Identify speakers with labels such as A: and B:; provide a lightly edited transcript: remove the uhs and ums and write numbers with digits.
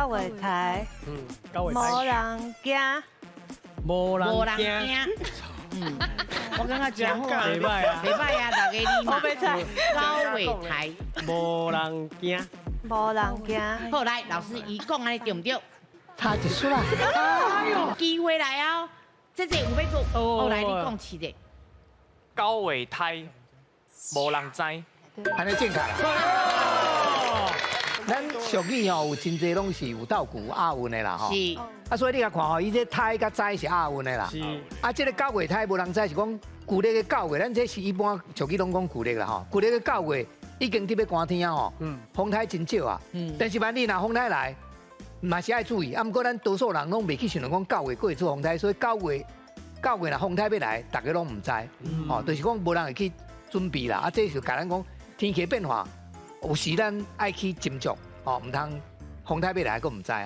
A: 九月胎，
B: 九月
A: 無
B: 胎，
A: 人驚，
B: 無人
C: 無人
B: 驚，
C: 驚。我感覺真好啊，
B: 袂䆀啊。
C: 袂䆀啊，六个字嘛。
A: 我欲猜。
C: 九月胎。
B: 無人驚，
A: 無人驚。
C: 好，來，老師伊講按呢對毋對？
D: 差一絲啦。
C: 機會來哦，這個有欲講，哦，來你講試者。
E: 九月胎，無人知。
D: 按呢正確啦。咱俗語吼有真濟攏是有倒句押韻的啦吼。
C: 是。
D: 啊，所以你共看吼，伊這胎佮知是押韻的啦。
B: 是。
D: 啊，這個九月胎無人知是講舊曆的九月，咱這是一般俗語攏講舊曆啦吼。舊曆的九月已經佇欲寒天啊吼，風颱真少啊。但是萬一若風颱來，嘛是愛注意。啊，毋過咱多數人攏袂去想著講九月閣會出風颱，所以九月若風颱欲來，逐家攏毋知。吼，就是講無人會去準備啦。啊，這是共咱講天氣變化，有時咱愛去斟酌，吼，毋通風颱欲來閣毋知啊。